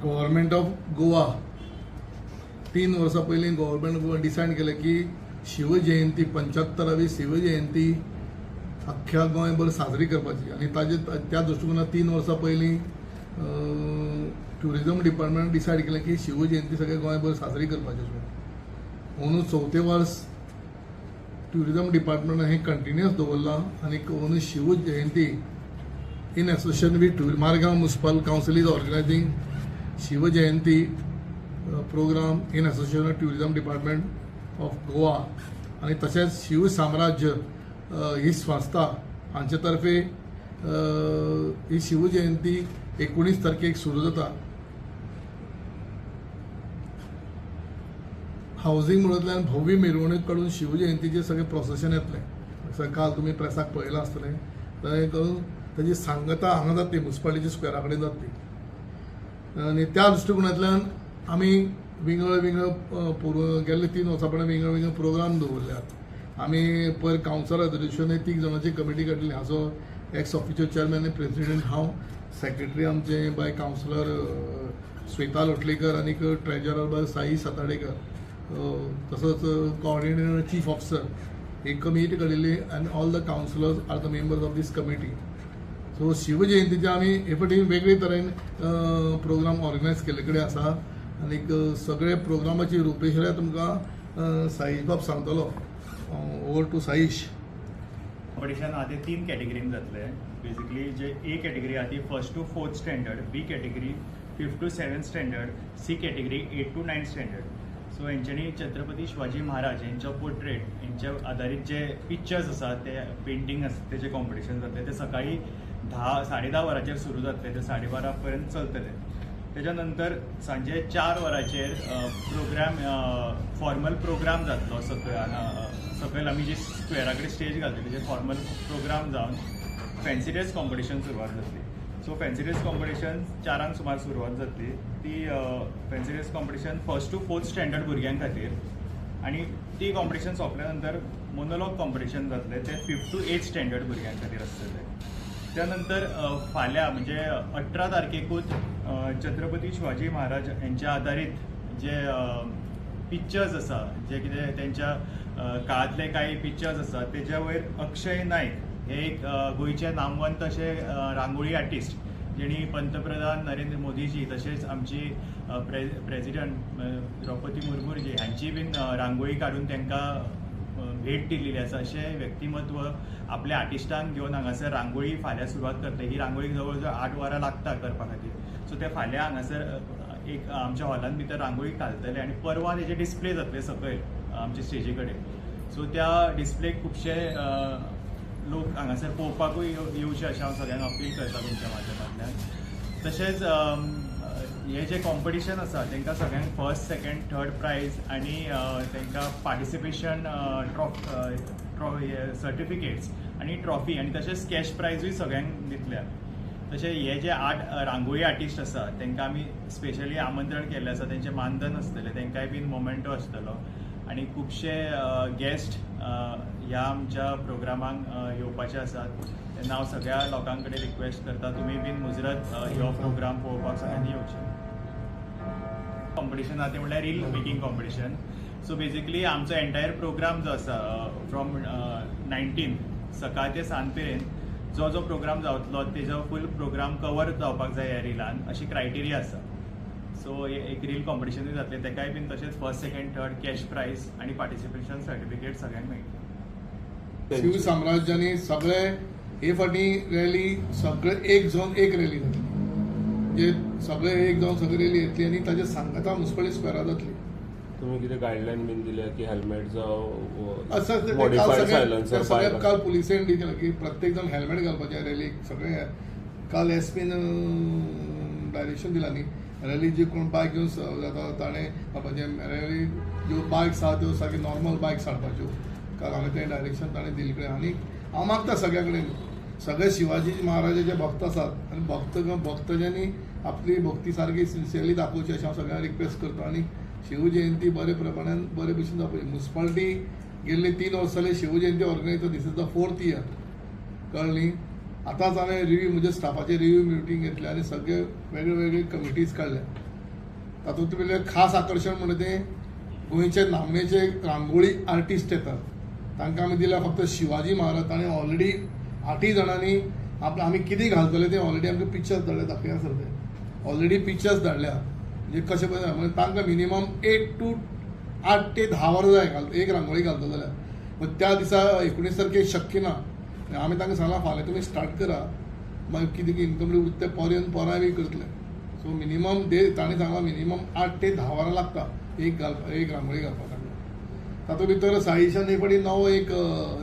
Government of Goa 3 वर्सां पयलीं government Goa decide केलें की शिवजयंती 75वी शिवजयंती अख्ख्या गोंयभर साजरी करपाची आनी ताजे त्या दृश्टिकोनान 3 वर्सां पयलीं ट्युरिजम डिपार्टमेंट डिसायड केलें की शिवजयंती सगळे गोंयभर साजरी करपाची. अंदू चवथें वर्स ट्युरिजम डिपार्टमेंटान हें कंटिन्युअस दवरलां आनी अंदू Shivjayanti in association with Margao Municipal Council is organizing Shivjayanti program in association with Tourism Department of Goa आनी तशेंच शिव साम्राज्य ही संस्था हांचे तर्फे ही शिवजयंती 19 तारखेक सुरू जाता. हावजींग म्हणूंतल्यान भव्य मिरवणूक काडून शिवजयंतीचें सगळें प्रोसेशन येतलें. काल तुमी प्रेसाक पळयलां आसतलें. तशें करून ताजी सांगता हांगा जातली, मुन्सिपालिटीच्या स्क्वेरा कडेन जातली आनी त्या दृश्टिकोनांतल्यान आमी विंगड विंगड गेल्ले 3 वर्सां पयलीं विंगड विंगड प्रोग्राम दवरल्यात. आमी पयर कावन्सिल रेजोल्युशन 3 जाणांची कमिटी काडली. हाचो एक्स ऑफिशियल चेअरमॅन आनी प्रेसिडेंट हांव, सेक्रेटरी आमचे बाय कावन्सिलर श्वेता लोटलीकर आनी ट्रेजरर बाय साई साताडेकर, तसोच कॉर्डिनेटर चीफ ऑफिसर ही कमिटी काडिल्ली आनी all the councillors are the members of this committee. So शिवजयंतीचे आमी हे फावटी वेगळे तरेन प्रोग्राम ऑर्गनायज केल्ले कडेन आसा आनीक सगळे प्रोग्रामाची रुपेशा तुमकां साईश बाब सांगतलो. Over to Saish. Competition आहा ते 3 कॅटेगरीन जातले. बेसिकली जे ए कॅटेगरी आहा ती 1st to 4th standard, B category 5th to 7th standard, C category 8th to 9th standard. So हेंच्यांनी छत्रपती शिवाजी महाराज हेंचो पोर्ट्रेट हेंच्या आदारीत जे पिक्चर्स आसा ते पेंटींग आसा तेजे कॉम्पिटिशन जातलें. ते सकाळी 10:30 वरांचेर सुरू जातलें, ते 12:30 पर्यंत चलतलें. तेच्या नंतर सांजे 4 वरांचेर प्रोग्राम फॉर्मल प्रोग्राम जातलो. सकयल आमी जी स्क्वेरा कडेन स्टेज घालतली तेजेर फॉर्मल प्रोग्राम जावन फॅन्सी ड्रेस कॉम्पिटिशन सुरवात जातली. सो फॅन्सी ड्रेस कॉम्पिटिशन 4 सुमार सुरवात जातली. ती fancy dress competition 1st to 4th standard भुरग्यां खातीर आनी ती कॉम्पिटिशन सोंपल्या नंतर मोनोलॉग कॉम्पिटिशन जातलें, तें 5th to 8th standard भुरग्यां खातीर आसतलें. त्या नंतर फाल्यां म्हणजे 18 तारखेकूच छत्रपती शिवाजी महाराज हेंच्या आदारीत जे पिक्चर्स आसा, जे कितें तेंच्या काळांतले कांय पिक्चर्स आसा तेज्या वयर अक्षय नायक हे एक गोंयचे नामवंत अशे रांगोळी आर्टिस्ट जेणी पंतप्रधान नरेंद्र मोदीजी तशेंच आमची प्रेजिडंट द्रौपदी मुर्मूजी हांची बीन रांगोळी काडून तांकां भेट दिल्ली आसा. अशें व्यक्तिमत्व आपल्या आर्टिस्टांक घेवन हांगासर रांगोळी फाल्यां सुरवात करता. ही रांगोळी जवळ जवळ 8 वरां लागता करपा खातीर. सो ते फाल्यां हांगासर एक आमच्या हॉलान भितर रांगोळी घालतले आनी परवां तेजे डिस्प्ले जातले सकयल आमचे स्टेजी कडेन. सो त्या डिस्प्लेक खुबशे लोक हांगासर पळोवपाकूय येवचे अशें हांव सगळ्यांक अपील करता तुमच्या माध्यमांतल्यान. तशेंच हे जे कॉम्पिटिशन आसा तांकां सगळ्यांक 1st 2nd 3rd प्रायज आनी तांकां पार्टिसिपेशन सर्टिफिकेट्स आनी ट्रॉफी आनी तशेंच कॅश प्रायजूय सगळ्यांक दितले. तशें हे जे 8 रांगोळी आर्टिस्ट आसा तांकां आमी स्पेशली आमंत्रण केल्लें आसा, तेंचें मानधन आसतलें, तांकांय बीन मोमेंटो आसतलो आनी खुबशे गेस्ट ह्या आमच्या प्रोग्रामाक येवपाचे आसात. तेन्ना हांव सगळ्या लोकां कडेन रिक्वेस्ट करता तुमी बीन मुजरत हो प्रोग्राम पळोवपाक सगळ्यांनी येवचें. कॉम्पिटिशन आहा तें म्हणल्यार reel making competition. So basically आमचो एंटायर प्रोग्राम जो आसा फ्रॉम 19 सकाळ ते सांज मेरेन जो जो प्रोग्राम जातलो तेजो फूल प्रोग्राम कवर जावपाक जाय ह्या रिलान अशी क्रायटेरिया आसा. सो एक रील कॉम्पिटिशनूय जातलें, तेकाय बीन तशेंच 1st 2nd 3rd cash prize आनी पार्टिसिपेशन सर्टिफिकेट सगळ्यांक मेळटलें. शिव साम्राज्यानी सगळे हे फाटी रॅली सगळे एक जावन एक रॅली जातली, म्हणजे सगळे एक जावन सगळे रॅली येतली आनी ताजे सांगता मुन्सिपालिटी स्क्वेरार जातली. तुमी कितें गायडलायन बीन दिल्या की हेल्मेट जावं असं मॉडिफायड सायलन्सर? सगळे काल पुलिसेन दिलें की प्रत्येक जाण हेल्मेट घालपाचें रॅलीक. सगळे काल एसपीन डायरेक्शन दिलां न्ही, रॅली जी कोण बायक घेवन जाता ताणें घालपाचें, रॅली ज्यो बायक्स आहा त्यो सारक्यो नॉर्मल बायक्स हाडपाच्यो. काल हांवें तें डायरेक्शन ताणें दिल्ले कडेन आनी हांव मागता सगळ्या कडेन सगळे शिवाजी महाराजाचे भक्त आसात आनी भक्तजांनी आपली भक्ती सारकी सिन्सियरली दाखोवची अशें हांव सगळ्यांक रिक्वेस्ट करता. आनी शिवजयंती बरे प्रमाणान बरे भशेन जावपाची. मुन्सिपालिटी गेल्ली 3 वर्सां जाली Shivjayanti organise, this is the 4th year, कळ्ळें न्ही. आतांच हांवें रिव्यू, म्हज्या स्टाफाचे रिव्यू मिटींग घेतले आनी सगळे वेगळे वेगळे कमिटीज काडल्या. तातूंत भितर खास आकर्शण म्हणटा तें गोंयचे नामनेचे रांगोळी आर्टिस्ट येतात. तांकां आमी दिल्या फक्त शिवाजी महाराज. ताणें ऑलरेडी आठूय जाणांनी आपले आमी कितें घालतले तें ऑलरेडी आमकां पिक्चर्स धाडले. दाखया सर, ते ऑलरेडी पिक्चर्स धाडल्या. म्हणजे कशें पळय, म्हणजे तांकां मिनिमम 8 टू 8 ते 10 वरां जाय घाल एक रांगोळी घालता जाल्यार. मग त्या दिसा 19 तारखेक शक्य ना. आमी तांकां सांगलां, फाल्यां तुमी स्टार्ट करा, मागीर कितें इनकम्प्लीट उरता तें पोर येवन पोरां बी करतले. सो मिनिमम दे ताणें सांगलां, मिनिमम 8 ते 10 वरां लागता एक रांगोळी घालपाक तांकां. तातूंत भितर साईशान एक फावटी नवो एक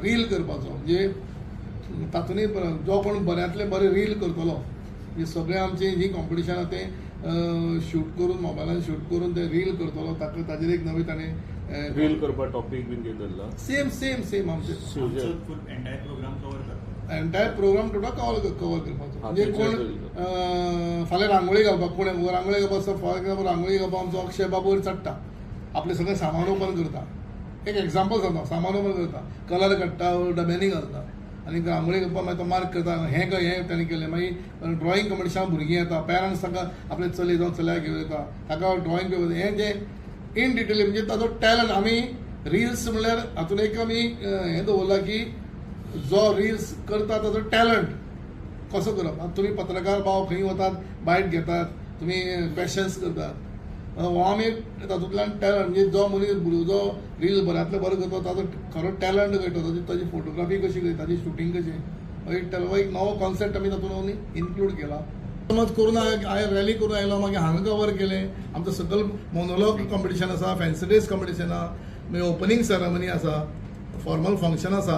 रील करपाचो, म्हणजे तातूंतय जो कोण बऱ्यांतले बरे रील करतलो, म्हणजे सगळे आमचे जी कॉम्पिटिशन आहा तें शूट करून, मोबायलान शूट करून ते रील करतलो, ताका ताजेर एक नवी ताणें रील करपा टॉपीक बीन कितें धरला? सेम सेम सेम आमचे शिवजयंती. फूल एंटायर प्रोग्राम कवर करता. एंटायर प्रोग्राम टोटल कवर करपाचो. म्हणजे कोण फाल्यां रांगोळी घालपाक, कोण रांगोळी घालपाक, फॉर एक्झाम्पल, रांगोळी घालपाक आमचो अक्षय बाबू वयर चडटा, आपलें सगळें सामान ओपन करता. एक एग्जाम्पल सांगता, सामान ओपन करता, कलर काडटा, डब्यांनी घालता आनी रांगोळी घालपाक मागीर तो मार्क करता. हें हें ताणें केलें. मागीर ड्रॉइंग कॉम्पिटिशन भुरगीं येता, पेरंट्स तांकां आपले चली जावं चल्याक घेवन येता, ताका ड्रॉइंग पेपर हें जें इन डिटेल, म्हणजे ताजो टॅलंट. आमी रिल्स म्हणल्यार हातून एक आमी हें दवरलां की जो रिल्स करता ताजो टॅलंट कसो करप. आतां तुमी पत्रकार भाव खंय वतात, बायट घेतात, तुमी क्वेशन्स करतात. हो आमी तातूंतल्यान टॅलंट, म्हणजे जो मनीस भुरगो जो रील बऱ्यांतलो बरो करता, ताजो खरो टॅलंट कळटा, ताजी फोटोग्राफी कशी करता, ताजी शुटींग कशी. हो एक नवो कॉन्सेप्ट आमी तातूंत इन्क्लूड केला. समज करून हांवें रॅली करून आयलो, मागीर हांगा कवर केलें. आमचो सकल मोनोलॉग कॉम्पिटिशन आसा, फॅन्सी ड्रेस कॉम्पिटिशन आहा, मागीर ओपनींग सेरेमनी आसा, फॉर्मल फंक्शन आसा.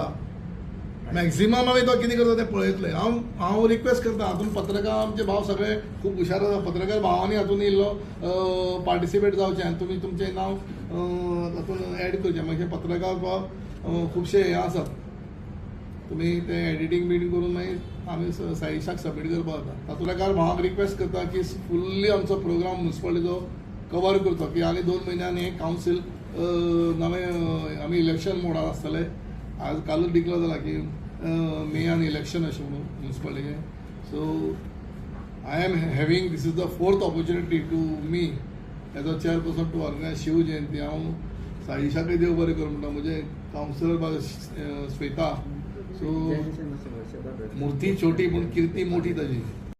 मॅक्झिमम आमी तो कितें करता तें पळयतले. हांव हांव रिक्वेस्ट करता, हातून पत्रकार आमचे भाव सगळे खूब हुशार आसा. पत्रकार भावांनी हातून इल्लो पार्टिसिपेट जावचें आनी तुमी तुमचें नांव तातूंत एड करचें. मागीर पत्रकार भाव खुबशे हे आसात, तुमी तें एडिटींग बिडिंग करून मागीर आमी साईशाक सबमीट करपाक जाता. पत्रकार भावांक रिक्वेस्ट करता की फुल्ली आमचो प्रोग्राम मुन्सिपालिटीचो कवर करचो, की आनी 2 म्हयन्यान हें कावन्सील नवें, आमी इलेक्शन मोडार आसतले. आज कालूच डिक्लेर जाला की मेयान इलेक्शन अशें म्हणून मुन्सिपालिटीचें. So I am having, this is the fourth opportunity to me as a chairperson to organize Shiv Jayanti. हांव साईशाकय देव बरें करूं म्हणटा. म्हजें कावन्सिलर श्वेता, सो मूर्ती छोटी पूण किर्ती मोठी ताजी.